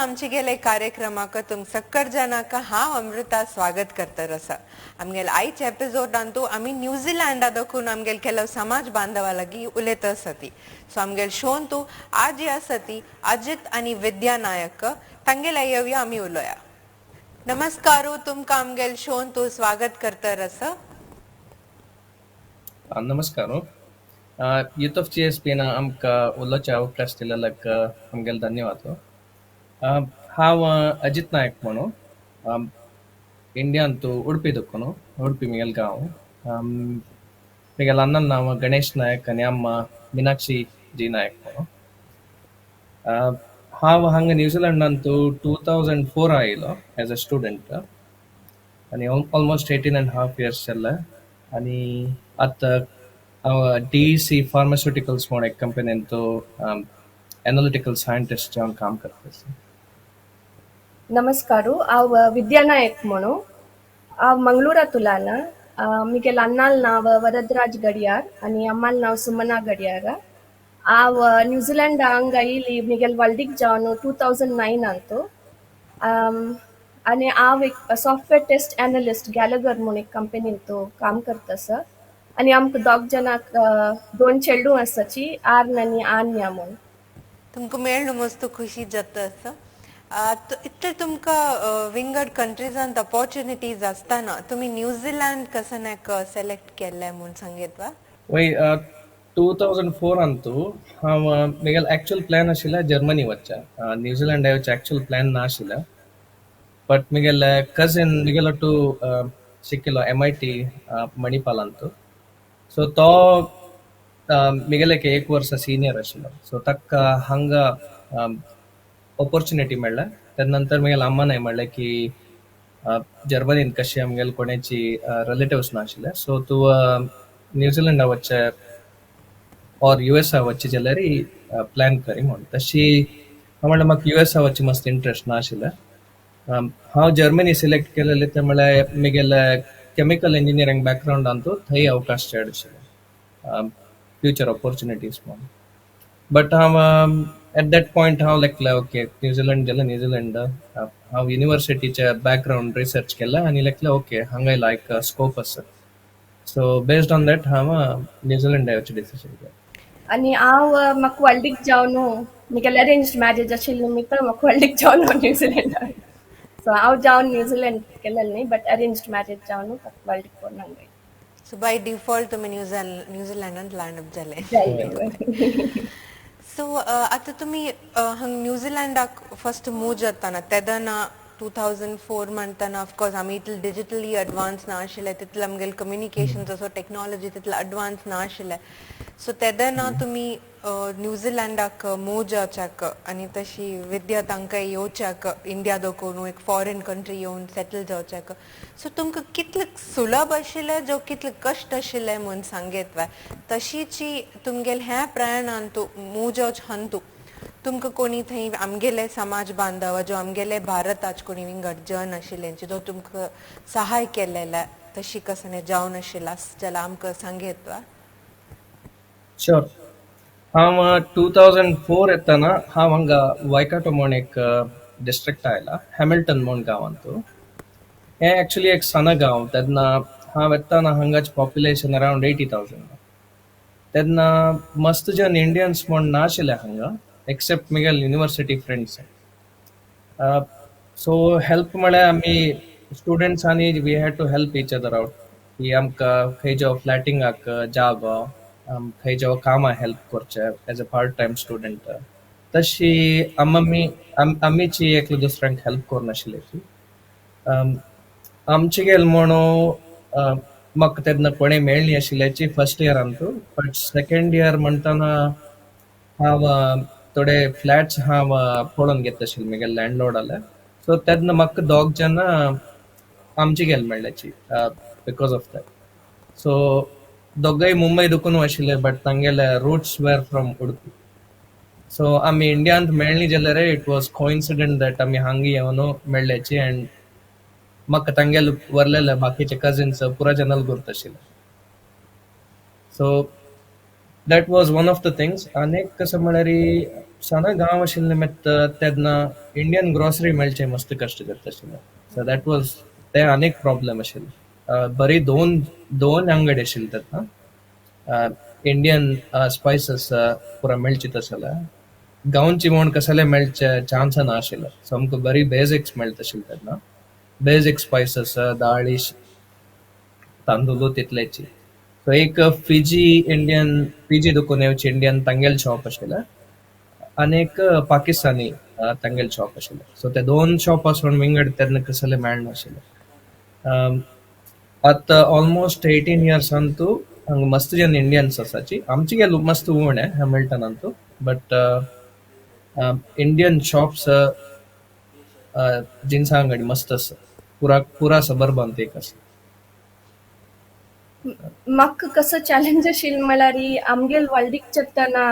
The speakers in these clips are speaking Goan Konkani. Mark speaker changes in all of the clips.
Speaker 1: आमचे गेले कार्यक्रमाक तुम सक्कर जनाक हांव अमृता स्वागत करतर आसा. आमगेले आयच्या एपिसोडांतू आमी न्यूझिलंडा दखून आमगेले ಕೆಲವು समाज बांधवा लागीं उलयत आसती. सो आमगेले शोंतू आजी आसती अजित आनी विद्या नायक, तांगेले येवया आमी उलोया. नमस्कार, तुमकां आमगेले शोंतू स्वागत करतर आसा.
Speaker 2: नमस्कार. यूथ ऑफ जीएसपीन आमकां उलोवचे अवकाश दिलेल्याक आमगेले धन्यवाद. हांव अजित नायक म्हणू, इंडियांतू उडपी दुखून, उडपी मिगेल गांव. मिगेल अण्णन नांव गणेश नायक आनी अम्मा मीनाक्षी जी नायक म्हणू. हांव हांगा न्यूझिलंडांतू 2004 आयलो एज अ स्टुडंट आनी ऑलमोस्ट 18.5 इयर्स जाले आनी आतां हांव डीईसी फार्मास्युटिकल्स म्हूण एक कंपनींत एनालिटिकल सायंटिस्ट जावन काम करता.
Speaker 3: ನಮಸ್ಕಾರ, ಹಾವ್ ವಿದ್ಯಾ ನಾಯಕ್ म्हणू. हांव मंगळूरा तुलान. मिगेल अण्णाल नांव वरदराज गडियार आनी अम्माल नांव सुमना गडियार. हांव न्यूझिलंड हांगा येयली मिगेल वल्डीक जावन 2009 अंतू आनी हांव एक सॉफ्टवेअर टेस्ट एनलिस्ट गॅलगर म्हूण एक कंपनीन काम करता आसा. आनी आमकां दोग जाणांक दोन चेडूं आसाची, आर्न आनी आन्या म्हूण.
Speaker 1: तुमकां मेळ्ळो मस्त खुशी जाता आसा. इतले तुमकां विंगड कंट्रीजांत ऑपॉर्च्युनिटीज आसतना तुमी न्यूझिलंड कसनाक सिलेक्ट केल्ले म्हूण सांगीत वा?
Speaker 2: वय, 2004 अंतू हांव मिगेल एक्चुअल प्लॅन आशिल्लें जर्मनी वच्चें. न्यूझिलंड येवचें एक्चुअल प्लॅन नाशिल्लें, बट मिगेल कझीन मिगेल ಒಟ್ಟು शिकिल्लो एमआयटी मणिपालांतू. सो तो मिगेलेक एक वर्स सिनियर आशिल्लो. सो ताका हांगा ऑपॉर्च्युनिटी मेळ्ळें. तेन्ना नंतर मिगेल अम्मानय म्हणलें की जर्मनीन कशें आमगेले कोणाची रिलेटिव्स नाशिल्ले, सो तूं न्यूझिलंडा वचचें ऑर युएसए वचचें जाल्यार प्लॅन करी म्हूण. तशी हांव म्हणलें, म्हाका युएसए वचचें मस्त इंट्रस्ट नाशिल्लें. हांव जर्मनी सिलेक्ट केलेलें तें म्हळ्यार मिगेले केमिकल इंजिनियरींग बॅकग्रावंडांतू थंय अवकाश चड आशिल्ले फ्युचर ऑपॉर्च्युनिटीज म्हूण. बट हांव एट that point हांव लेखलें, ओके, न्यूझिलंड जाल्यार न्यूझिलंड. हांव युनिवर्सिटीचे बॅकग्रावंड रिसर्च केलें आनी लेखलें, ओके, हांगाय लायक स्कोप आसा. सो बेस्ड ऑन that हांव न्यूझिलंड येवचें डिसिजन केलें.
Speaker 3: आनी हांव म्हाका व्हडलीक जावन मिगेले अरेंज्ड मॅरेज आशिल्लें निमित्त म्हाका व्हडलीक जावन न्यूझिलंड. सो हांव जावन न्यूझिलंड केलें न्ही, बट अरेंज्ड मॅरेज जावन व्हडलीक कोण हांगा.
Speaker 1: सो बाय डिफॉल्ट तुमी न्यूझिलंडांत लँड अप जाले.
Speaker 3: जालें.
Speaker 1: सो आतां तुमी हांगा न्यूझिलंडाक फर्स्ट मूव जाताना तेदना 2004 म्हणटाना, ऑफकोर्स आमी इतले डिजिटली एडवान्स नाशिल्ले, तितले आमगेले कम्युनिकेशन जसो टेक्नॉलॉजी तितले एडवान्स नाशिल्ले. सो तेदना तुमी न्यूझिलंडाक मूव जावच्याक आनी तशी विद्या तांकां येवच्याक, इंडिया दखून एक फॉरेन कंट्री येवन सेटल जावच्याक, सो तुमकां कितले सुलभ आशिल्लें जो कितले कश्ट आशिल्ले म्हूण सांगेत वा? तशीची तुमगेले ह्या प्रयाणान तूं मूव जावचे हंतू तुमकां कोणी थंय आमगेले समाज बांधव जो आमगेले भारताच कोणी विंगड जन आशिल्ले जो तुमकां सहाय केलेले, तशी कसने जावन आशिल्लें जाल्यार आमकां सांगेत वा?
Speaker 2: शुअर. हांव 2004 येतना हांव हांगा वायकाटो म्हूण एक डिस्ट्रिक्ट आयला, हॅमिल्टन म्हूण गांवांतू. हें एक्चुअली एक सण गांव. तेन्ना हांव येतना हांगाचे पॉप्युलेशन अरावंड 80,000. तेन्ना मस्त जन इंडियन्स म्हूण नाशिल्ले हांगा, except Miguel university friends. So help म्हळ्यार आमी स्टुडंट्सांनी we had to help each other out की आमकां खंय जो फ्लॅटिंगाक जागो, खंय जो कामां हेल्प करचें as a part time student, तशी आमी आमीची एकले दुसऱ्यांक हेल्प करून आशिल्ली. आमचे गेल म्हणून म्हाका तेन्ना कोणें मेळ्ळी आशिल्ल्याची फर्स्ट इयरांतू, बट सेकंड इयर म्हणटना हांव थोडे फ्लॅट्स हांव पळोवन घेत आशिल्लें म्हगेले लँडलॉर्डाले. सो तेन्ना म्हाका दोग जाणां आमचे गेल मेळ्ळ्याची because of that. सो दोगय मुंबय दुकून आशिल्ले, बट तांगेले roots were from Udupi. So आमी इंडियांत मेळ्ळी जाल्यार it was coincident that आमी हांगा येवन मेळ्ळ्याची. अँड म्हाका तांगेले वरलेले बाकीचे कजिन्स पुरा जनल गुर्त आशिल्ले. So that was one of the things. आनी एक कसं म्हळ्यार सण गांव आशिल्ले निमित्त तेन्ना इंडियन ग्रॉसरी मेळचें मस्त कश्ट करता आशिल्लें. सो that was ते आनीक प्रॉब्लम आशिल्लें. बरी दोन दोन अंगडी आशिल्ले तेन्ना इंडियन स्पायसस पुरा मेळची तसले गांवची म्हूण कसले मेळचे चान्स ना आशिल्ले. सो आमकां बरी बेसिक्स मेळटा आशिल्ले तेन्ना, बेसिक स्पायसस, दाळी, तांदूळ तितलेची. सो एक फिजी इंडियन, फिजी दुकान येवची इंडियन तांगेल शॉप आशिल्लें आनी एक पाकिस्तानी तांगेल शॉप आशिल्लें. सो ते दोन शॉप आसून विंगड तेन्ना कसले मेळनाशिल्लें. आतां ऑलमोस्ट 18 इयर्स अंतू हांगा मस्त जन इंडियन्स आसाची. आमची गेल मस्त उणे हॅमिल्टन अंतू, बट इंडियन शॉप्स, जिन्सा अंगडी मस्त आसा, पुरा पुरा सबर्बांत एक आसा.
Speaker 3: म्हाका कसो चॅलेंज आशिल्लो म्हळ्यार आमगेल व्हडलीक चेतना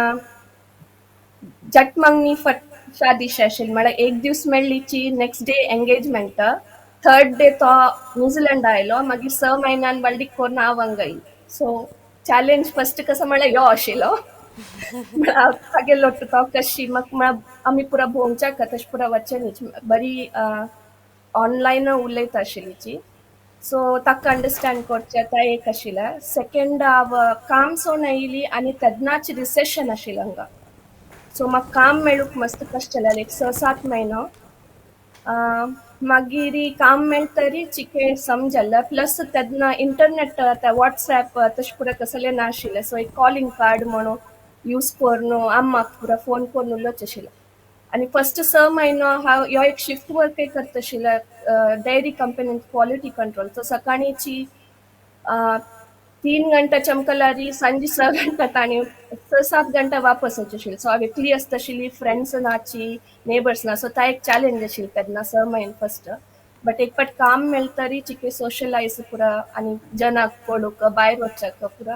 Speaker 3: झट मागणी फट शादी आशिल्ली. म्हळ्यार एक दीस मेळ्ळीची, next day engagement, third day तो न्यूझिलंड आयलो, मागीर 6 म्हयन्यान व्हडलीक करून हांव हांगा येयलें. सो चॅलेंज फस्ट कसो म्हळ्यार यो आशिल्लो, म्हळ्यार तागेलो तो कशी म्हाका म्हळ्यार आमी पुरा भोंवच्याक तशें पुरा वचचे न्ही, बरी ऑनलायन उलयता आशिल्लीची. सो ताका अंडरस्टँड करचें तें एक आशिल्लें. सेकंड, हांव काम सोडून आयली आनी तेन्नाच रिसेशन आशिल्लें हांगा. सो म्हाका काम मेळूंक मस्त कश्ट जालें, एक 6-7 म्हयनो. मागीर काम मेळटरी चिके सम जालें. प्लस तेन्ना इंटरनेट, ते वॉट्सॅप तशें पुरा कसलें नाशिल्लें. सो एक कॉलिंग कार्ड म्हणून यूज करून अम्माक पुरा फोन करून उलोवचें आशिल्लें. आनी फस्ट 6 म्हयनो हांव ह्यो एक शिफ्ट वर्कय करता आशिल्लें डेअरी कंपनीन, क्वॉलिटी कंट्रोल. सो सकाळीची 3 घंटा चमकलारी सांजे 6 घंटा ताणी 6-7 घंटा वापस वचचे आशिल्लें. सो हांव एकली आसता आशिल्ली, फ्रेंड्स नाची, नेबर्स ना. सो ता एक चॅलेंज आशिल्लें तेन्ना 6 म्हयने फस्ट. बट एक पाट काम मेळटरी चिके सोशलायज पुरा आनी जनाक पळोवंक भायर वचच्याक पुरा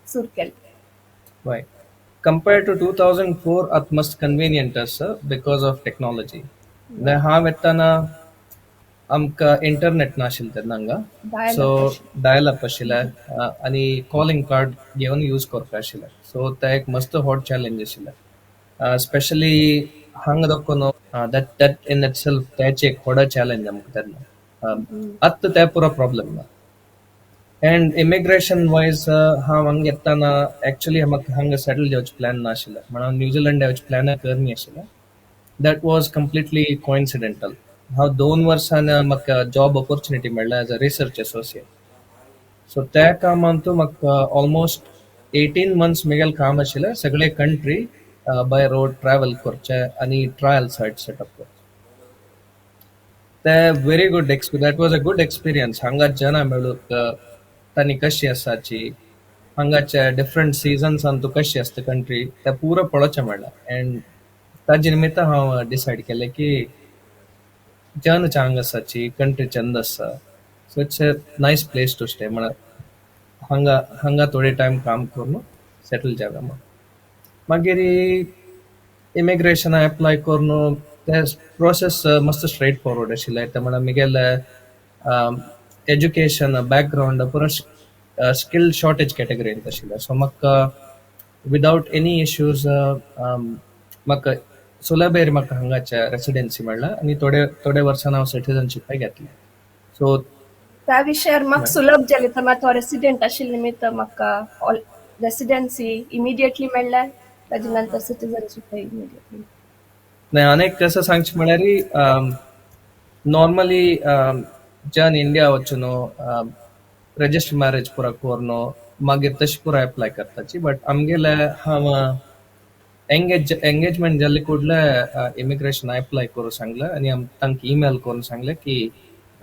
Speaker 3: सुरू केलें.
Speaker 2: Right. Compared to 2004, आतां मस्त कन्व्हिनियंट आसा because of technology. हांव येतना आमकां इंटरनेट नाशिल्लें तेन्ना हांगा.
Speaker 3: डायल
Speaker 2: सो
Speaker 3: अप आशिल्लें.
Speaker 2: डायल अप आशिल्लें आनी कॉलिंग कार्ड घेवन यूज करपा आशिल्लें. सो तें एक मस्त हॉट चॅलेंज आशिल्लें. स्पेशली हांगा दाखोवन that in it self तेच एक व्हडा चॅलेंज आमकां तेन्ना. आतां तें पुरो प्रॉब्लम ना. एंड इमिग्रेशन वायज, हांव हांगा येतना एक्चुअली म्हाका हांगा सेटल जावचें प्लॅन नाशिल्लें, म्हणून न्यूझिलंड येवचें प्लॅन करनी आशिल्लें. That was completely coincidental. हांव 2 वर्सान म्हाका जॉब ऑपॉर्च्युनिटी मेळ्ळें as a research associate. So त्या कामांतू म्हाका ऑलमोस्ट 18 मंथ्स म्हगेलें काम आशिल्लें सगळे कंट्री बाय रोड ट्रॅवल करचें आनी ट्रायल सायट सेटअप करचें. ते very good that was a good experience. हांगा जनां मेळूंक, तांणी कशी आसाची, हांगाचे डिफरंट सिजन्सान तूं कशी आसता कंट्री, ते पुरो पळोवचें मेळ्ळें. एंड ताजे निमित्त हांव डिसायड केलें की जन चांग आसाची, कंट्री चंद आसा, so it's a nice place to stay. म्हळ्यार हांगा हांगा थोडे टायम काम करून सेटल जावया म्हूण. मागीर इमिग्रेशन एप्लाय करून ते प्रोसेस मस्त स्ट्रेट फॉरवर्ड आशिल्लें. ते म्हळ्यार म्हगेलें एज्युकेशन बॅकग्रावंड पुरो स्किल शॉर्टेज कॅटेगरींत आशिल्लें. सो म्हाका विदावट एनी इश्यूज म्हाका सुलभेर म्हाका हांगाचे रेसिडेन्सी मेळ्ळा आनी थोडे थोडे वर्सान हांव सिटीजनशीपय घेतलें. सो
Speaker 3: त्या विशयार म्हाका सुलभ जालें तर तो रेसिडेंट आशिल्ले निमित्त म्हाका रेसिडेन्सी इमिडिएटली मेळ्ळ्या, ताजे नंतर सिटीजनशीप इमिडिएटली.
Speaker 2: नाही, अनेक कसं सांगचें म्हळ्यार नॉर्मली जन इंडिया वचून रजिस्टर मॅरेज पुरा करून मागीर तशें पुरा एप्लाय करताची, बट आमगेले हांव एंगेजमेंट जाल्ले कुडले इमिग्रेशन एप्लाय करूं सांगलें आनी तांकां ईमेल करून सांगलें की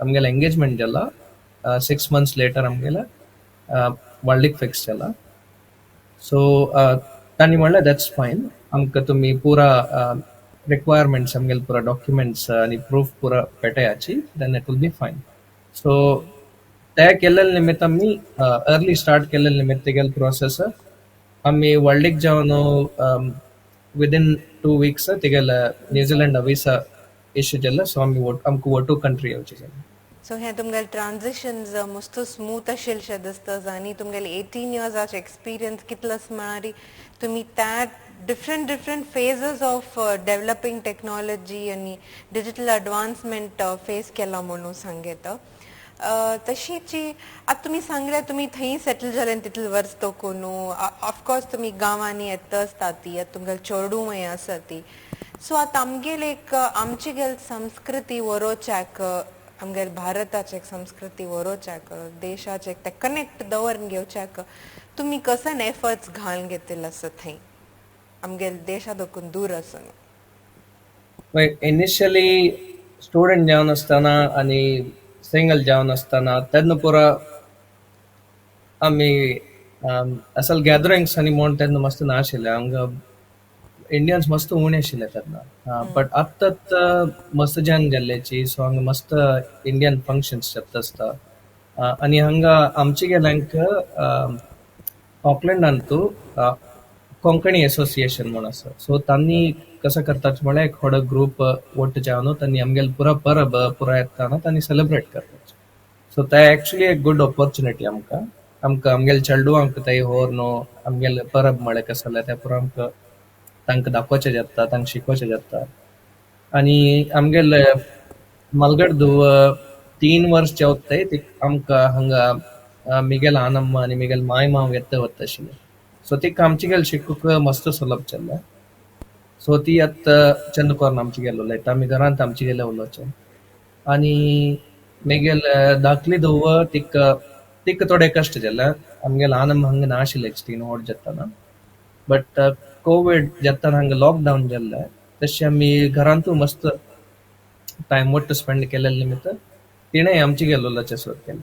Speaker 2: आमगेलें एंगेजमेंट जाला, 6 मंथ्स लेटर आमगेलें व्हडलीक फिक्स जाला. सो तांणी म्हणलें, that's fine, आमकां तुमी पुरा रिक्वायरमेंट्स, आमगेले पुरा डॉक्युमेंट्स आनी प्रूफ पुरा पेटयाची, then it will be fine. So ते केल्ले निमित्त आमी अर्ली स्टार्ट केल्ले निमित्त तेगेले प्रोसेस आमी व्हडलीक जावन विदीन 2 वीक्स तेगेले न्यूझिलंड विसा इश्यू जाल्ले. सो आमी आमकां वटू कंट्री येवची जाली.
Speaker 1: सो हें तुमगेले ट्रान्झिशन्स मस्त स्मूथ आशिल्लेशें दिसता आनी तुमगेले 18 इयर्साचे एक्सपिरियन्स कितलो आसा म्हळ्यार तुमी त्या Different different phases of developing technology आनी डिजिटल अडवान्समेंट फेस केला म्हणून सांगता. तशीच आतां तुमी सांगले तुमी थंय सेटल जाले तितले वर्स तोको न्हू, ऑफकोर्स तुमी गांवांनी येता आसता ती, आतां तुमगेले चेडूं हें आसा ती. सो आतां आमगेल एक आमची गेल संस्कृती वरोवच्याक, आमगेल भारताचे एक संस्कृती वरोवच्याक, देशाचे ते कनेक्ट दवरून घेवच्याक तुमी कसन एफर्ट्स घालून घेतिल्ले आसा थंय आमगेल देशा दोकून दूर आसून?
Speaker 2: इनिशियली स्टुडंट जावन आसतना आनी सिंगल जावन आसतना तेन्ना पुरा आमी असल गॅदरिंग्स आनी म्हूण तेन्ना मस्त नाशिल्ले, हांगा इंडियन्स मस्त उणे आशिल्ले तेन्ना. बट आतां मस्त जन जाल्ल्याची, सो हांगा मस्त इंडियन फंक्शन्स जाता आसता. आनी हांगा आमचे गेल्यांक ऑकलंडांतू कोंकणी एसोसिएशन म्हूण आसा, सो तांणी कसो करतात म्हळ्यार एक थोडो ग्रूप ಒಟ್ಟು जावन तांणी आमगेले पुरा परब पुरा येताना तांणी सेलिब्रेट करतात. सो ते एक्चुअली एक गुड ऑपॉर्च्युनिटी आमकां, आमकां आमगेले चेडवांक थंय व्हर न्हू आमगेले परब म्हळ्यार कसो जाल्यार ते पुरा आमकां तांकां दाखोवचें जाता, तांकां शिकोवचें जाता. आनी आमगेले मलगड धुव 3 वर्स जेवताय ती आमकां हांगा मिगेल आनम्मा आनी मिगेल माय माव येता वता आशिल्ले, सो तिका आमचे गेल शिकूंक मस्त सुलभ जाल्लें. सो ती आतां चंद कोरून आमचे गेल उलयता, आमी घरांत आमचे गेले उलोवचें. आनी मिगेल धाकली धुव तिका तिका थोडे कश्ट जाले, आमगेल आनम्मा हांगा नाशिल्ले तीन व्हड जाताना, बट कोवीड जाताना हांगा लॉकडावन जाल्लें, तशें आमी घरांतू मस्त टायम ಒಟ್ಟು स्पेंड केल्ले निमित्त तिणें आमचे गेल उलोवचें सुरू केलें.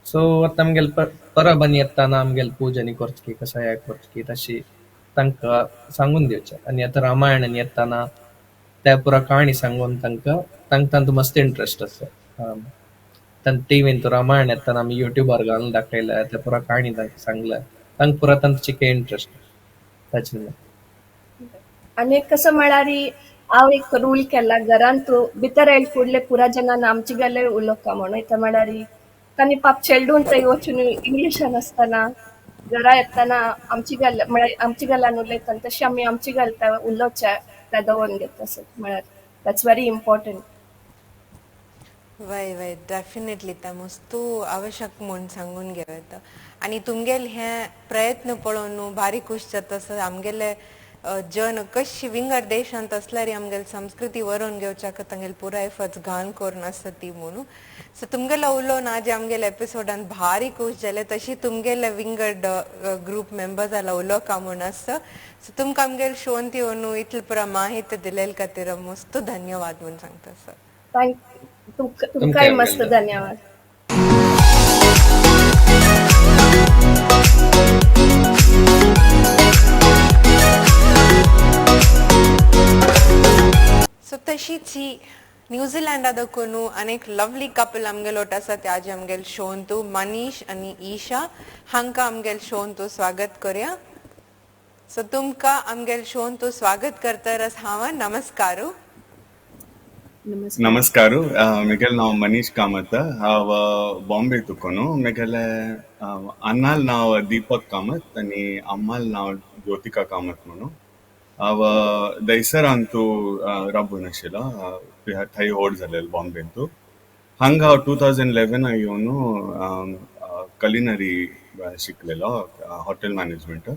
Speaker 2: सो आतां आमगेले परब आनी येताना आमगेले पूजा आनी करची कसाय करची तशी तांकां सांगून दिवचें. आनी आतां रामायण आनी येताना त्या पुरा काणी सांगून तांकां तांकां तांतूं मस्त इंट्रस्ट आसा. तांकां टिवीन तूं रामायण येताना आमी युट्यूबार घालून दाखयल्या, त्या पुरा काणी तांकां सांगल्या, तांकां पुरा तांचो चिके इंट्रस्ट ताचे निमित्त.
Speaker 3: आनी कसं म्हळ्यार हांव एक रूल केला घरांत भितर आयल ಕೂಡಲೇ ಪೂರಾ ಜನ आमचे उलोवका म्हणून. इथं म्हळ्यार तांणी पाप चेडून थंय वचून इंग्लिशान आसतना घरा येताना आमची गल म्हळ्यार आमची गलान उलयता तशी आमी आमची गल उलोवच्या ते दवरून घेता सर, म्हळ्यार that's very important.
Speaker 1: वय वय डेफिनेटली ते मस्तू आवश्यक म्हूण सांगून घेवं येता. आनी तुमगेले हे प्रयत्न पळोवन न्हू भारी खूश जाता सर. आमगेले जन कशी विंगड देशांत असल्यार आमगेले संस्कृती वरोवन घेवच्याक तांगेले पुराय एफर्ट्स घाण करून आसता ती म्हणून. सो तुमगेलो उलोवन आज आमगेले एपिसोडान भारी खूश जाले, तशी तुमगेले विंगड ग्रूप मेंबर्साला उलोवका म्हूण आसता. सो तुमकां आमगेले शोन येवन इतले पुरा माहिती दिलेले खातीर मस्त धन्यवाद म्हूण सांगता सर.
Speaker 3: Thank तुमकांय मस्त धन्यवाद.
Speaker 1: सो तशीच ही न्यूझीलंडा दाखोवन अनेक लवली कपल आमगेलोट आसा ते आज आमगेल शोन तूं मनीष आनी ईशा हांकां आमगेल शोन तूं स्वागत करया. सो तुमकां आमगेल शोन तूं स्वागत करतरस हांव नमस्कारू.
Speaker 4: नमस्कार. मिगेल नांव मनीष कामत, हांव बॉम्बे तुकोनु. मिगेले अन्नाल नांव दीपक कामत आनी अम्माल नांव ज्योतिका कामत म्हणून. हांव दहिसरांतू राबून आशिल्लो, थंय व्हड जालेलो बॉम्बेंतू. हांगा हांव 2011 येवन कलिनरी शिकलेलो, हॉटेल मॅनेजमेंट.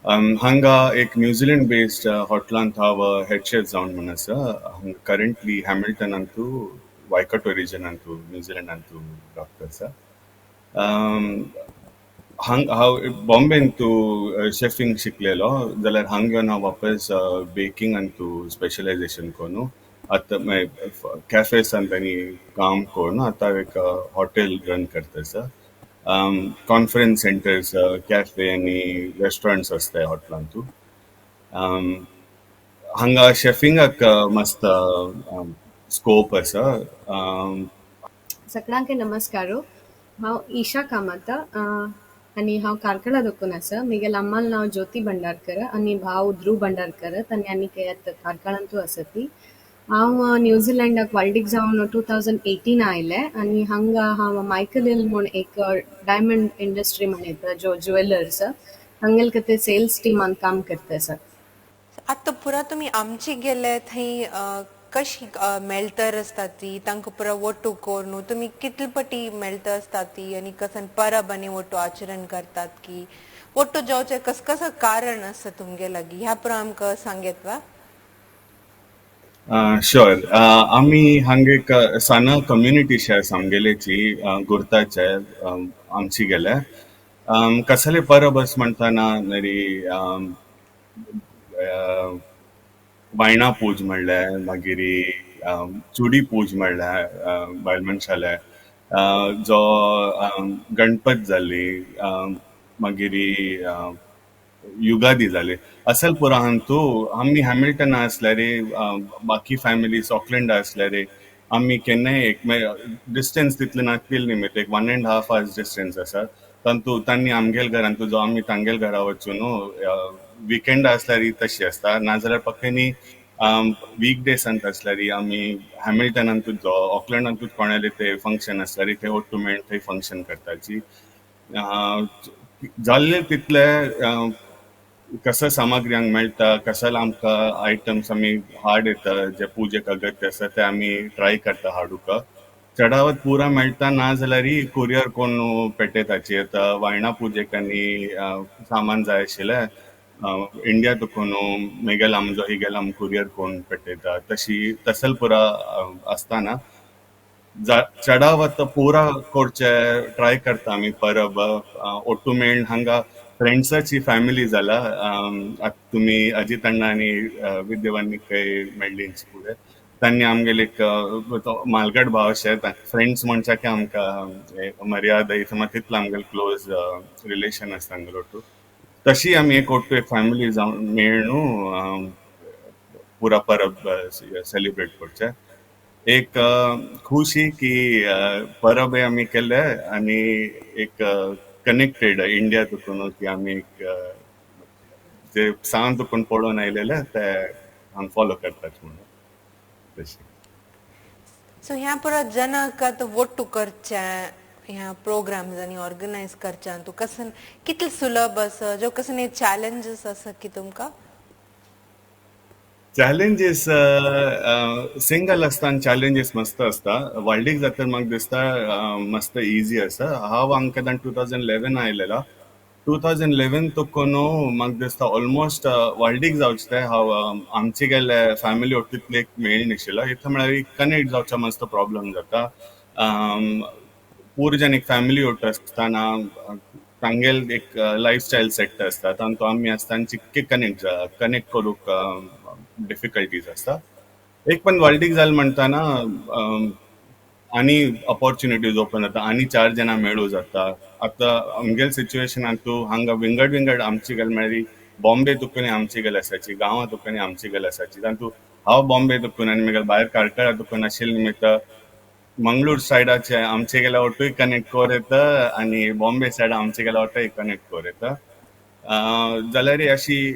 Speaker 4: हांगा एक न्यूझीलंड बेस्ड हॉटेलांत हांव हेड शेफ जावन म्हूण आसा. हांगा करंटली हॅमिल्टनांतू वायकटो रिजनांतू न्यूझीलंडांतू रावता आसा. हांग हांव बॉम्बेंतू शेफींग शिकलेलो, जाल्यार हांगा येवन हांव वापस बेकिंगांतू स्पेशलायझेशन करून आतां कॅफेसांत आनी काम करून आतां एक हॉटेल रन करता आसा. कॉन्फरन्स सेंटर्स, कॅफे आनी रेस्टॉरंट्स आसताय हॉटेलांतू. हांगा शेफिंगाक मस्त स्कोप आसा.
Speaker 5: सगळ्यांक नमस्कार. हांव ईशा कामत आनी हांव कार्कळा दोकून आसा. म्हगेले अम्माल नांव ज्योती भंडारकर आनी भाव ध्रुव भंडारकर, तांणी आनी आतां कार्कळांतू आसा ती. हांव न्यूझीलंडाक वाल्डीक जावन 2018 आयलें आनी हांगा हांव मायकल हिल म्हूण एक डायमंड इंडस्ट्री म्हण येता, जो ज्वेलर्स हांगेल कते सेल्स टीमान काम करता आसा.
Speaker 1: आतां पुरा तुमी आमची गेले थंय कशी मेळतर आसता ती तांकां पुरा वट्टू करून तुमी कितले पटी मेळता आसता ती आनी कसन परब आनी वट्टू आचरण करतात की वट्टू जावचें कस कसं कारण आसा तुमगे लागीं ह्या पुरा आमकां सांगेत वा?
Speaker 4: शुअर. आमी हांगा एक साना कम्युनिटी शे आसा आमगेलेची, गुर्ताचे आमची गेले कसले परब अस म्हणटाना नरी वायणा पूज म्हणल्यार, मागीर चुडी पूज म्हणल्यार बायल मनशाले, जो गणपत जाली, मागीर युगादी जाली, असल पुरा तूं आमी हॅमिल्टना आसल्यार, बाकी फॅमिलीज ऑकलंड आसल्यार, आमी केन्नाय एक डिस्टन्स तितले नासतील निमित्त एक 1.5 hours distance आसा. तांतू तांणी आमगेल घरांतू जो आमी तांगेल घरा वचून विकेंड आसल्यार तशी आसता, नाजाल्यार पक्क्यांनी वीक डेसांत आसल्यार आमी हॅमिल्टनांतूच जो ऑकलंडांतूच कोणाले ते फंक्शन आसल्यार थंय वट्टू मेळून थंय फंक्शन करताची. जाल्ले तितले कसं सामग्री हांगा मेळटा, कसले आमकां आयटम्स आमी हाड येता, जे पुजेक अगत्य आसा ते आमी ट्राय करता हाडूंक. चडावत पुरा मेळटा, ना जाल्यार कुरियर कोण पेटयताची. आतां वायणा पुजेक आनी सामान जाय आशिल्लें इंडिया तुकून मेगेल आमचो हिगेल आम कुरियर कोण पेटयता. तशी तसल पुरा आसतना चडावत पुरा करचे ट्राय करता आमी परब ओट्टू मेळून. हांगा फ्रेंड्साची फॅमिली जाला. आतां तुमी अजित अण्णा आनी विद्यवानीक मेळ्ळी फुडें तांणी आमगेले एक मालगड भाव अशे फ्रेंड्स म्हणच्या की आमकां मर्यादा इथं तितलो आमगेले क्लोज रिलेशन आसता आमगेलो ओट्टू. तशी आमी एक ओट्टू एक फॅमिली जावन मेळून पुरा परब सेलिब्रेट करचे. एक खुशी की परब आमी केले आनी एक कनेक्टेड इंडिया तुकून की आमी एक जे सांग तुकून पळोवन आयलेले ते हांगा फॉलो करतात म्हणून तशी.
Speaker 1: सो ह्या पुरा जनाक आतां वट्टू करचें, ह्या प्रोग्राम्स आनी ऑर्गनायज करचें तूं कसन कितले सुलभ आसा, जो कसन चॅलेंजीस आसा की तुमकां?
Speaker 4: चॅलेंजीस, सिंगल आसतना चॅलेंजीस मस्त आसता. व्हडलीक जाता म्हाका दिसता मस्त इजी आसा. हांव हांगा 2011 आयलेलो. 2011 तुकून म्हाका दिसता ऑलमोस्ट व्हडलीक जावचें तें हांव आमचे गेले फॅमिली तितले एक मेळ नाशिल्लो. इतलें म्हळ्यार कनेक्ट जावचो मस्त प्रॉब्लम जाता. पूर जन एक फॅमिली ओट आसतना तांगेल एक लायफस्टायल सेट आसता, तांतू आमी आसतना चिक्के कनेक्ट कनेक्ट करूंक डिफिकल्टीज आसता. एक पण व्हडलीक जालें म्हणटाना आनी ऑपॉर्च्युनिटीज ओपन जाता आनी चार जाणां मेळूं जाता. आतां आमगेले सिच्युएशनान तूं हांगा विंगड विंगड आमची गेल म्हळ्यार बॉम्बे तुकून आमची गेल आसाची, गांवां तुकून आमची गेल आसाची. तातूंत हांव बॉम्बे तुकून आनी मागीर भायर कार्कळा तुकून आशिल्ले निमित्त मंगळूर सायडाचे आमचे गेल्या वटूय कनेक्ट कर येता आनी बॉम्बे सायड आमचे गेल्या वटूय कनेक्ट कर येता. जाल्यार अशी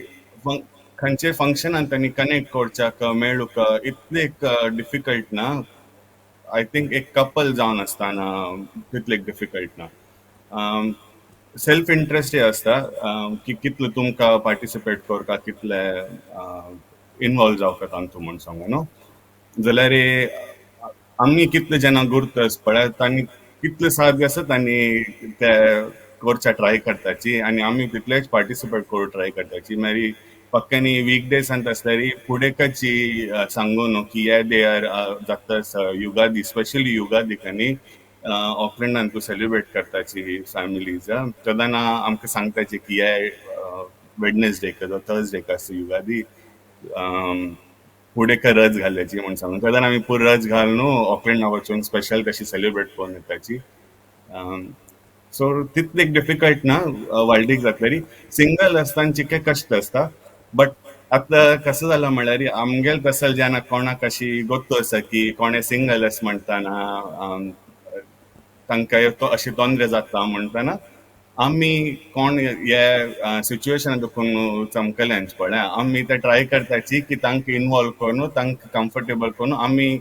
Speaker 4: खंयचे फंक्शनान तांणी कनेक्ट करच्याक मेळूंक इतलें एक डिफिकल्ट ना. I think एक कपल जावन आसतना तितलें डिफिकल्ट ना. सेल्फ इंट्रस्टय आसता की कितले तुमकां पार्टिसिपेट करता, कितले इनवॉल्व जावका तातूंत म्हूण सांगू न्हू. जाल्यार आमी कितले जाणां गुर्त पळय तांणी कितले साध्य आसा तांणी ते करच्या ट्राय करताची आनी आमी तितलेच पार्टिसिपेट करूं ट्राय करताची. मागीर पक्क्यांनी वीक डेजांत आसल्यार फुडें सांगू न्हू की हे डेयार जाता युगादी, स्पेशली युगादीक आनी ऑकलंडान तूं सेलिब्रेट करताची फॅमिलीज, तेन्ना आमकां सांगताची की हे वेडनेसडेक थर्सडेक आसता युगादी, फुडें रज घाल्याची म्हूण सांगून. तेन्ना आमी पुरो रज घालून ऑकलंडा वचून स्पेशल तशी सेलिब्रेट करून येताची. सो तितलें डिफिकल्ट ना व्हडलीक जातली. सिंगल आसतना चिके कश्ट आसता. बट आतां कसं जालां म्हळ्यार आमगेल तसो जेन्ना कोणाक अशी गोत्तो आसा की कोणे सिंगल आसा म्हणटाना तांकां अशी तोंदरे जाता म्हणटाना आमी कोण हे सिच्युएशन दुखून चमकल्यान पळय आमी ते ट्राय करताची की तांकां इनवॉल्व करून तांकां कम्फर्टेबल करून आमी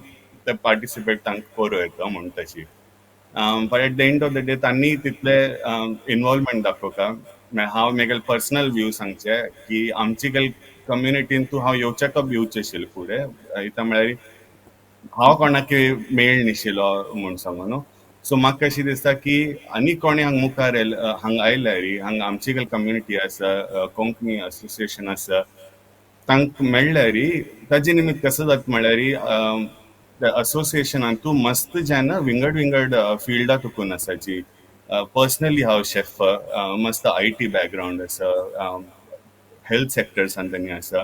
Speaker 4: ते पार्टिसिपेट तांकां करूं येता म्हूण तशी. But at the end of the day तांणी तितले इनवॉल्वमेंट दाखोवका. हांव म्हगेले पर्सनल व्यू सांगचे की आमची गेल कम्युनिटीन तूं हांव येवच्याक येवचें आशिल्लें फुडें. इतां म्हळ्यार हांव कोणाक मेळ नाशिल्लो म्हूण सांगू न्हू. सो म्हाका कशें दिसता की आनी कोणी हांगा मुखार हांगा आयल्यार, हांगा आमची कम्युनिटी आसा, कोंकणी असोसिएशन आसा, तांकां मेळ्ळ्यार ताजे निमित्त कसो जाता म्हळ्यार असोसिएशनान तूं मस्त जेन्ना विंगड विंगड फिल्डां तुकून आसाची. पर्सनली हांव शेफ, मस्त IT background आसा, हेल्थ सेक्टर्सान तांणी आसा.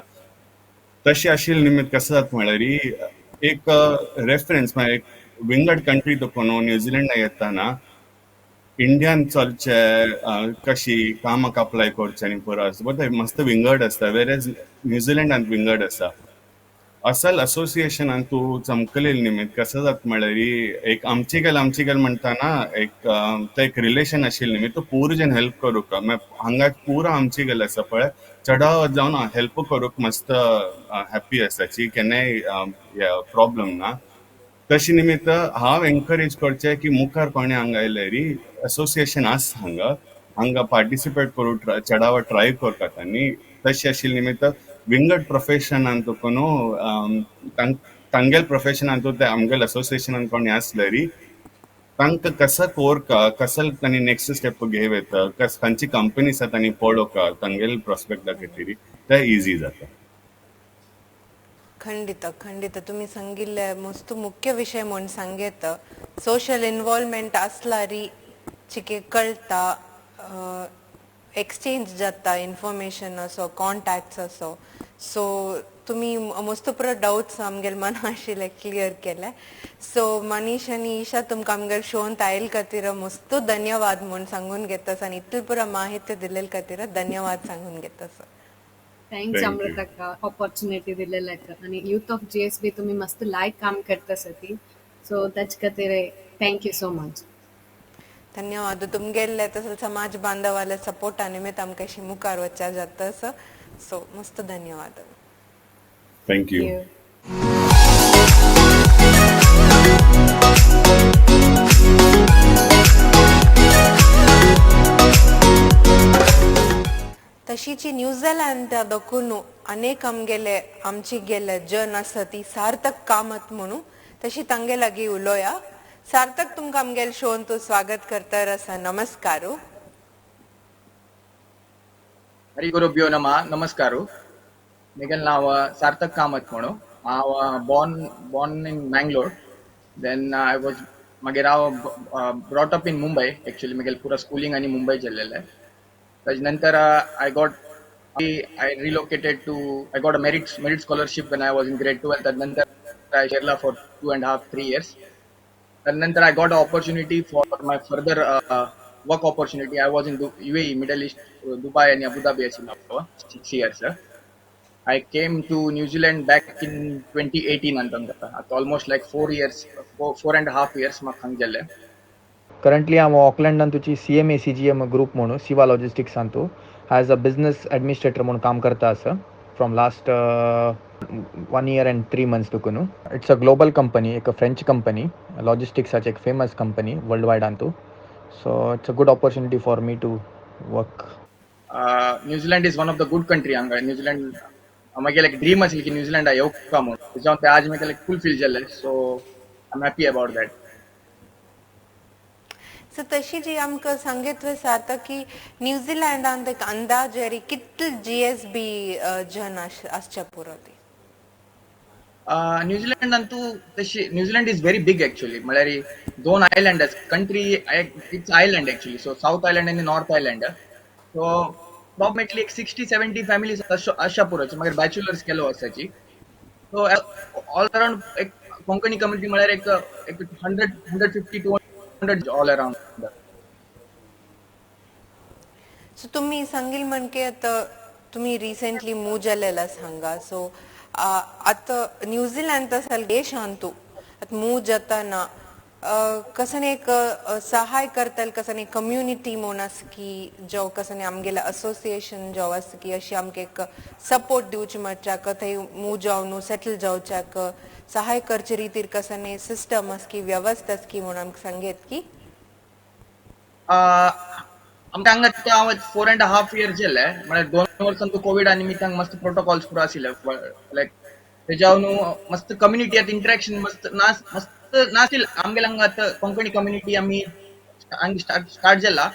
Speaker 4: तशें आशिल्ले निमित्त कसो जाता म्हळ्यार एक रेफरन्स, म्हळ्यार एक विंगड कंट्री तुका न्हू न्युझिलंडा येताना इंडियान चलचे कशी कामाक अप्लाय करचें आनी पुरो आसा, बट मस्त विंगड आसता, वेर न्युझिलंडान विंगड आसा. असल असोसिएशनान तूं चमकलेले निमित्त कसो जाता म्हळ्यार एक आमची गल आमची गल म्हणटाना एक तें एक रिलेशन आशिल्लें निमित्त तूं पूरा जन हेल्प करूंक. हांगा पुरा आमची गल आसा पळय, चडावत जावन हेल्प करूंक मस्त हॅप्पी आसाची, केन्नाय प्रॉब्लम ना. तशें निमित्त हांव एनकरेज करचें की मुखार कोणें हांगा आयल्यार असोसिएशन आसा हांगा, हांगा पार्टिसिपेट करूं, चडावत ट्राय करता तांणी. तशें आशिल्लें निमित्त विंगड प्रोफेशनान तुका न्हू तांगेल प्रोफेशनान तूं ते आमगेल असोसिएशनान कोणी आसल्यार तांकां कसो कोरका, कसो तांणी नेक्स्ट स्टेप घेव येता, कस खंयची कंपनी आसा तांणी पळोवका तांगेल प्रोस्पेक्टा खातीर, ते इजी जाता.
Speaker 1: ಖಂಡಿತ ಖಂಡಿತ तुम्ही सांगिल्ले मस्त मुख्य विषय म्हूण सांगेत. सोशल इन्वॉल्वमेंट आसल्यार चिके कळटा, एक्सचेंज जाता इन्फॉर्मेशन असो, कॉन्टॅक्ट्स असो. सो तुमी मस्त पुरो डाउट्स आमगेले मना आशिल्ले क्लियर केले. सो मनीष आनी ईशा, तुमकां आमगेले शोंत आयल खातीर मस्त धन्यवाद म्हूण सांगून घेता आनी इतली पुरो माहिती दिल्ले खातीर धन्यवाद सांगून घेता सर.
Speaker 5: Thanks अमृतक्का ऑपॉर्च्युनिटी दिलेल्याक. आणि युथ ऑफ जीएसबी तुम्ही मस्त लायक काम करता सती, सो त्याच खातीर thank you so much.
Speaker 1: धन्यवाद. तुमगेले तसो समाज बांधवाले सपोर्ट निमित्त आमकां अशी मुखार वचच्या जाता. सो मस्त धन्यवाद.
Speaker 4: Thank you.
Speaker 1: तशीची न्यूझीलंड दखून अनेक आमगेले आमची गेले जन आसा ती सार्थक कामत म्हणून तशी तांगे लागीं उलोया. सार्थक, तुमकां आमगेले शोन तूं स्वागत करता आसा. नमस्कार.
Speaker 6: हरी गुरुभ्यो नमः. नमस्कार. म्हगेलें नांव सार्थक कामत म्हणून. हांव born in Mangalore, then I was मागीर हांव brought up in Mumbai. Actually म्हगेलें पुरो स्कुलींग आनी मुंबय जाल्लेलें. ताजे नंतर I relocated to I got a merit scholarship when I was in grade 12. तदनंतर I Kerala for 2.5-3 years. तदनंतर I got a opportunity for my further work opportunity. I was in UAE, Middle East, Dubai आनी अबुधाबी आशिल्लो हांव 6 years. I came to New Zealand back in 2018 अंत आतां almost like 4 years, 4.5 years म्हाका हांगा जाल्ले.
Speaker 7: करंटली हांव ऑकलंडान तुजी CMA CGM group म्हणून सिवा लॉजिस्टिक्सान तूं एज अ बिझनस एडमिनिस्ट्रेटर म्हणून काम करता आसा from last 1 year and 3 months तुका न्हू. It's a global company, एक फ्रेंच कंपनी, लॉजिस्टिक्साची एक फेमस कंपनी वर्ल्ड वायडान तूं. So it's a good opportunity for me to work.
Speaker 6: New Zealand is one of the good country हांगा. न्यूझीलंड म्हगेलें एक ड्रीम आशिल्लें की न्यूझीलंडा येवका म्हूण, तेज्या ते आज म्हगेलें फुलफील जालें. So I am happy about that.
Speaker 1: So तशी जी आमकां सांगीत आसा की न्यूझीलंडांत एक अंदाज कितले जीएसबी जन आसचे पुरो ती?
Speaker 6: न्यूझीलंडान तूं तशी New Zealand is very big actually. म्हळ्यार 2 आयलंड आसा, country it's island actually. So south island आनी नॉर्थ आयलंड. सो अप्रॉक्सिमेटली एक 60-70 फॅमिलीज अशा पुरोची. मागीर बॅचलर्स केलो आसाची. सो ऑल अराउंड एक कोंकणी कम्युनिटी म्हळ्यार एक 100, 150, 200 ऑल अराउंड.
Speaker 1: सो तुम्ही सांगील म्हणके आता तुम्ही रिसेंटली मूव जालेला सांगा. सो आता न्यूझीलंड तसल देशांतू आता मूव जाताना कसने एक सहाय करतल, कसने कम्युनिटी म्हूण आसा की जो कसने आमगेले असोसिएशन जो आसा की अशी आमकां एक सपोर्ट दिवची म्हणच्याक थंय मूव जावन सेटल जावच्याक सहाय करचे रितीर कसने सिस्टम आसा की व्यवस्था आसा की म्हूण आमकां सांगेत की?
Speaker 6: आमकां हांगा हांव 4.5 years जाले. म्हळ्यार 2 वर्सां तूं कोविड निमित्तान मस्त प्रोटोकॉल्स पुरो आशिल्ले. लायक तेज्या न्हू मस्त कम्युनिटी आतां इंटरेक्शन मस्त ना, मस्त नाशिल्लें. आमगेले हांगा आतां कोंकणी कम्युनिटी आमी हांगा स्टार्ट स्टार्ट जाला.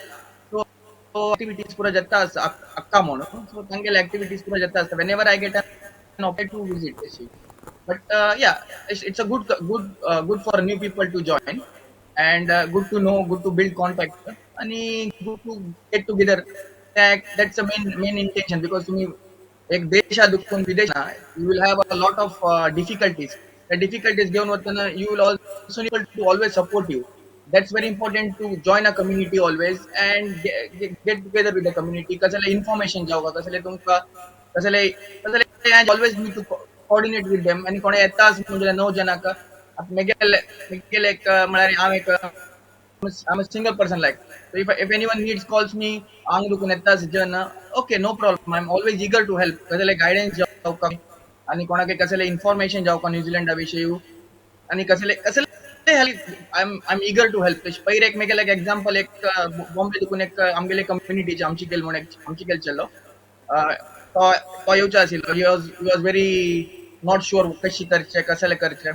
Speaker 6: सो एक्टिविटीज पुरो जाता आसा. अक्का म्हणून, सो तांगेले एक्टिविटीज पुरो जाता आसता. Whenever I get an opportunity to visit तशी. But yeah, it's a good good good for new people to join and good to know, good to build contact आणि good to get together. That's a main main intention, because तुम्ही एक देशा दुखून विदेश, you will have a lot of difficulties. त्या डिफिकल्टीज घेऊन वतना you will also to always support you. That's very important to join a community always and get together with the community. कसले information जावं का, कसले तुमकां कसले कसले, always need to coordinate with them. आनी कोणे येता म्हणजे नऊ जनाक मेगेले मेगेले एक म्हळ्यार हांव एक, I'm a single person, like, so if anyone needs, calls me, हांग दुखून येता जन, okay, no problem, I'm always eager to help. कसले गायडन्स जावं का आणि कोणाक कसले इन्फॉर्मेशन जावं का न्यूझीलंडा विशयी आणि कसले कसले help, I am eager to help. पयर एक मेगेले एक एक्झाम्पल, एक बॉम्बे दुखून एक आमगेले कम्युनिटीचे आमची केल म्हणून एक आमची केल चेलो, तो तो येवचो आशिल्लो. He was very not sure कशी करचे, कसले करचे.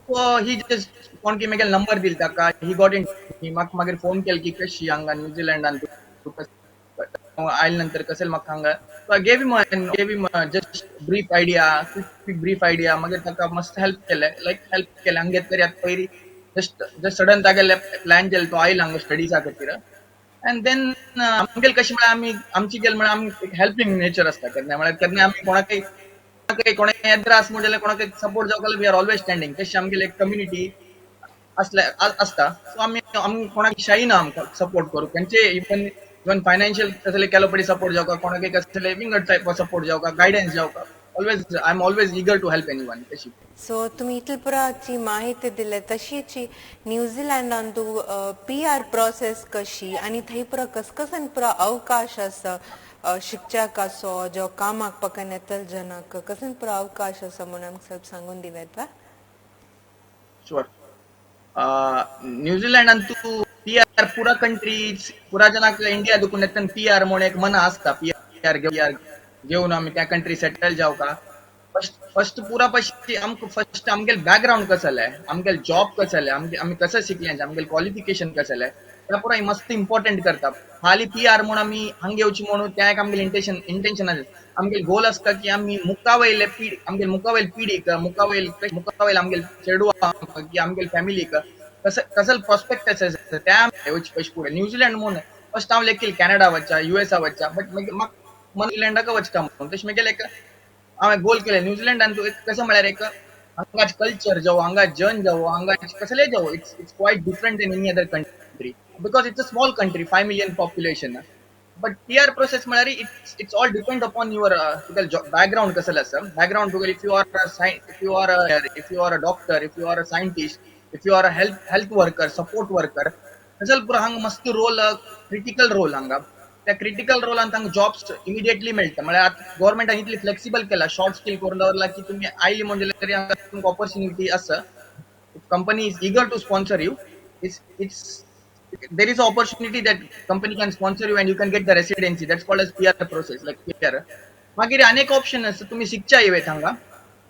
Speaker 6: सो ही जस्ट कोण की मेगेले नंबर दिल ताका. He got in, म्हाका मागीर फोन केल की कशी हांगा न्यूझीलंडान आयले नंतर कशें म्हाका हांगा. So I gave him just brief idea, quick brief idea. मागीर ताका मस्त हेल्प केलें, लायक हेल्प केलें. हांगा तरी आतां पयली जस्ट जस्ट सडन तागेले प्लॅन केले, तो आयलो हांगा स्टडीजा खातीर. अँड then आमगेले कशें म्हळ्यार आमी आमची गेल म्हळ्यार आमी हेल्पिंग नेचर आसता केन्ना. म्हळ्यार केन्ना आमी कोणाकय कोणाकय कोणाक त्रास म्हणल्यार, कोणाकय सपोर्ट जावं जाल्यार, we are always standing. तशी आमगेली एक कम्युनिटी असले आसता. सो आमी आमी कोणाक शाय ना आमकां सपोर्ट करूं तेंचे. इवन इवन फायनान्शियल कसले केलो पडी सपोर्ट जावं का, कोणाकय कसले विंगड टायप सपोर्ट जावं का, गायडन्स जावं का, always I am always eager to help anyone तशी.
Speaker 1: सो तुम्ही इतलपुराची माहिती दिले, तशीच न्यूझीलंडान तूं पीआर प्रोसेस कशी आनी थंय पुरा कसकसन पुरा अवकाश आसा, शिकच्याक आसो जो कामाक पकन येतल जनाक कसन पुरा अवकाश आसा म्हणून आमकां ಸ್ವಲ್ಪ सांगून दिवेत वा?
Speaker 6: शुअर. न्यूझीलंडान तूं पीआर पुरा कंट्रीज पुरा जनाक इंडिया दुखून येता पीआर म्हणून एक मना आसता. पीआर पीआर घेवन आमी त्या कंट्री सेटल जावं का. फर्स्ट फर्स्ट पुरा पशी आमकां फर्स्ट आमगेले बॅकग्राउंड कसलें, आमगेले जॉब कसलें, आमगे आमी कसं शिकले, आमगेले क्वॉलिफिकेशन कसलें, त्या पुरा मस्त इम्पॉर्टंट करता. खाली पीआर म्हणून आमी हांगा येवची म्हणून त्या एक आमगेले इंटेन्शन आसा. आमगेले गोल आसता की आमी मुखावयले पिढी, आमगेले मुखावयले पिढीक, मुखावयल मुखावयले आमगेले चेडवांक की आमगेले फॅमिलीक कसं कसं प्रोस्पेक्ट आसा त्या येवचे पयशे फुडें न्यूझीलंड म्हणून. फर्स्ट हांव लेखील कॅनडा वच्चा, युएसए वच्चा, बट मागीर म्हाका न्यूझीलंडाक वचता म्हणून तशें मागीर एक हांवें गोल केलें. न्यूझीलंडान तूं एक कसं म्हळ्यार एक हांगाच कल्चर जावं, हांगा जन जावं, हांगा कसलें जावं, it's quite different than any other country because it's a small country, 5 million population. But PR process म्हळ्यार it's all depend upon your तुगेले बॅकग्राउंड कसलें आसा. बॅकग्राउंड तुगेले if you are a doctor, if you are a scientist, if you are a health worker, support worker, तसं पुरो हांगा मस्त रोल, क्रिटिकल रोल हांगा. त्या क्रिटिकल रोलान तांकां जॉब्स इमिडिएटली मेळटा. म्हळ्यार आतां गोवोरमेंटान इतली फ्लेक्सिबल केला, शॉर्ट स्किल करून दवरला की तुमी आयली म्हणजे तरी हांगा तुमकां ऑपॉर्च्युनिटी आसा. Company is eager to sponsor you, it's there is an opportunity that company can sponsor you and you can get the residency. That's called as PR process, like PR. मागीर अनेक ऑप्शन आसा. तुमी शिकच्या येत, हांगा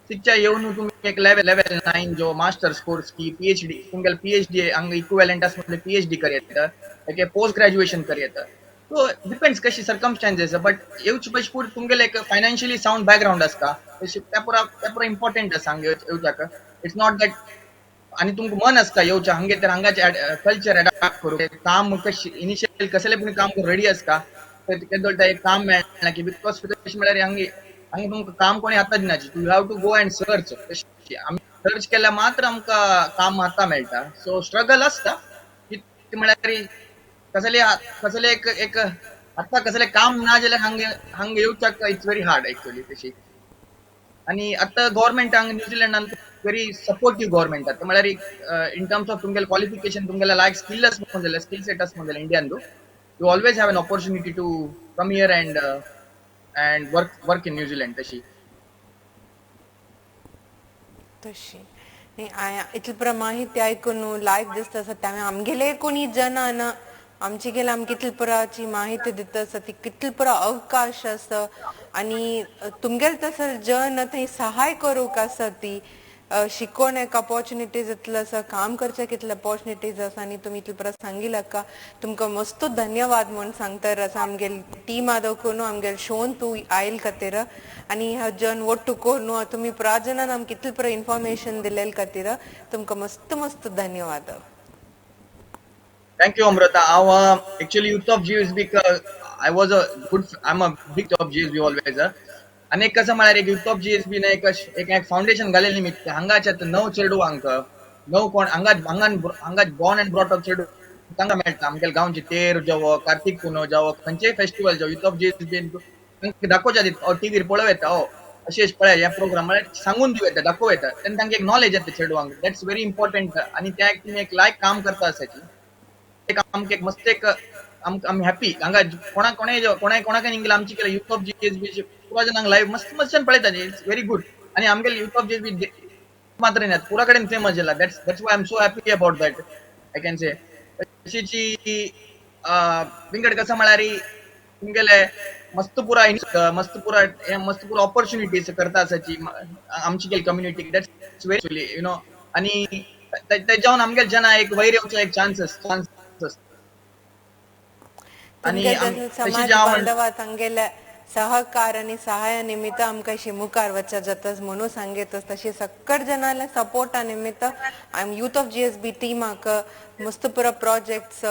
Speaker 6: शिकच्या येवन तुमी एक लेवल 9 जो मास्टर्स कोर्स की पीएचडी, तुमगेले पीएचडी हांगा इक्विवेलंट आसा म्हणजे पीएचडी कर येता, एक पोस्ट ग्रॅज्युएशन कर येता. सो डिपेंड्स कशी सर्कमस्टान्सेस. बट येवचे पयशे फुडें तुमगेले एक फायनान्शियली साउंड बॅकग्राउंड आसता तशें त्या पुरा त्या पुरा इम्पॉर्टंट आसा हांगा येवच्याक. It's not that आनी तुमकां मन आसता येवचें हांगे तर हांगाचे कल्चर अडॉप्ट करूं, काम कशी इनिशियल कसले पूण काम करूं रेडी आसता. केदो एक काम मेळना की because कशें म्हळ्यार हांगे हांगा तुमकां काम कोणी हाता दिनाची. You have to go and search. आमी सर्च केल्यार मात्र आमकां काम आतां मेळटा. सो स्ट्रगल आसता ती म्हळ्यार कसले कसले एक एक आतां कसले काम ना जाल्यार हांगा हांगा येवच्याक it's very hard actually तशी. आनी आतां गव्हर्मेंट हांगा न्यूझीलंडान व्हेरी सपोर्टीव गव्हर्मेंट आतां. म्हळ्यार इन टर्म्स ऑफ तुमगेले क्वॉलिफिकेशन, तुमगेले लायक स्किल आसपाक जाय, स्किल सेट आसपाक जाय इंडियान, you always have an opportunity to come here and work in New Zealand तशी.
Speaker 1: तशी न्ही, इतले पुरा माहिती आयकून लायक दिसता आसा. त्यामुळे आमगेले कोणी जना ना आमची गेल आमकां कितले पुराची माहिती दिता आसा ती कितले पुरा अवकाश आसा आनी तुमगेले तसर जन थंय सहाय करूंक आसा ती शिकोण एक ऑपॉर्च्युनिटीज इतलो आसा, काम करचे कितले ऑपॉर्च्युनिटीज आसा आनी तुमी इतले पुरा सांगिला का तुमकां मस्त धन्यवाद म्हूण सांगता आसा आमगेले टीमा दाखोवन आमगेले शोन तूं आयल खातीर आनी ह्या जन ಒಟ್ಟು कोरून तुमी पुरा जनान आमकां कितले पुरा इन्फॉर्मेशन दिलेले खातीर तुमकां मस्त मस्त धन्यवाद.
Speaker 6: Thank you, Amrita. हांव actually Youth of GSB, I was a good, I'm a big of GSB always. आनी एक कसं म्हळ्यार एक युथ ऑफ जीएसबी एक एक फाउंडेशन घालेलें निमित्त हांगाच्या नव चेडवांक, नव कोण हांगा हांगा हांगा बॉर्न अँड ब्रॉट अप चेडू तांकां मेळटा. आमगेले गांवचे तेर जावं, कार्तीक पुनव जावं, खंयचेय फेस्टिवल जावं, युथ ऑफ जीएसबी दाखोवच्या टिवीर पळोवं येता. हो अशें पळय हे प्रोग्राम म्हळ्यार सांगून दिवं येता, दाखोवं येता, तेन्ना तांकां एक नॉलेज येता चेडवांक. That's very important. आनी त्या तुमी एक लायक काम करता आसाची एक आमकां एक मस्त एक आमी हॅपी. हांगा कोणा कोणेय कोणाय कोणाक गेले आमची केलं युथ ऑफ जीएसबी पुरा जणांक लायव्ह मस्त मस्त पळयता. It's very good. आनी आमगेले युथ ऑफ जीएसबी मात्र न्ही पुरा कडेन फेमस जाला. That's why I am so happy about that, I can say. तशीची विंगड कसं म्हळ्यार तुमगेले मस्त पुरा मस्त पुरा मस्त पुरा ऑपॉर्च्युनिटीज करता आसाची आमची केली community. That's very you know. आनी तेज्यावन आमगेले जना एक वयर येवचो एक चान्स चान्स.
Speaker 1: आणि समाज बांधवा तांगेले सहकार आणि सहाय निमित्त आमकां अशी मुखार वचत जातच म्हणून सांगेतच. तशी सक्कड जनाले सपोर्टा निमित्त आम युथ ऑफ जीएसबी टीमाक मस्त पुरो प्रोजेक्ट्स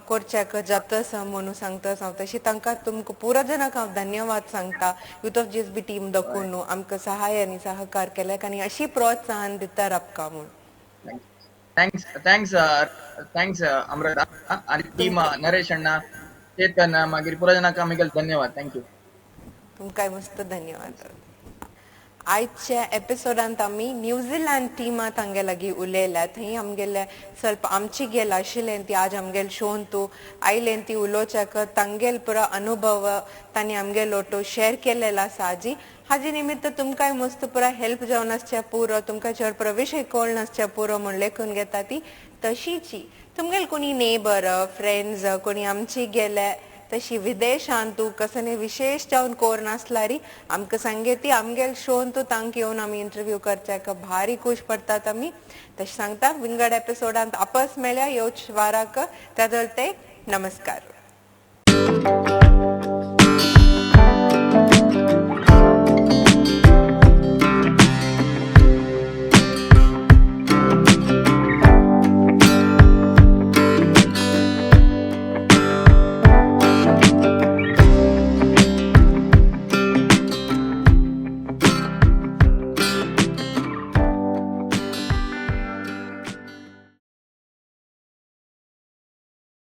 Speaker 1: करच्याक जातस म्हणून सांगता हांव. तशी तांकां तुमकां पुरो जनाक हांव धन्यवाद सांगता युथ ऑफ जीएसबी टीम दाखोवन आमकां सहाय आनी सहकार केल्याक आनी अशी प्रोत्साहन दिता राबका म्हूण.
Speaker 6: Thanks thanks thanks Amrita आनी टीम, नरेश अण्णा, चेतन, मागीर पुरा जनाक आमी धन्यवाद. Thank you.
Speaker 1: तुमकां मस्त धन्यवाद. आयच्या एपिसोडांत आमी न्यूझिलंड टिमा तांगे लागीं उलयल्या. थंय आमगेले ಸ್ವಲ್ಪ आमची गेल आशिल्लें ती आज आमगेल शोन तूं आयलें ती उलोवच्याक तांगेल पुरो अनुभव तांणी आमगेल ओटो शेअर केलेलो आसा. हाजी हाजे निमित्त तुमकांय मस्त पुरा हेल्प जावन आसच्या पुरो, तुमकां चड पुरो विशय कळना आसच्या पुरो म्हूण लेखून घेता ती. तशीची तुमगेल कोणी नेबर फ्रेंड्स कोणी आमची गेले तशी विदेशांत तूं कसले विशेष जावन कोर नासल्यारी आमकां सांगेती आमगेल शोन तूं तांकां येवन आमी इंटरव्यू करच्याक भारी खूश पडटात आमी. तशें सांगता विंगड एपिसोडांत आपस मेळ्या येवच वाराक. त्या ते नमस्कार.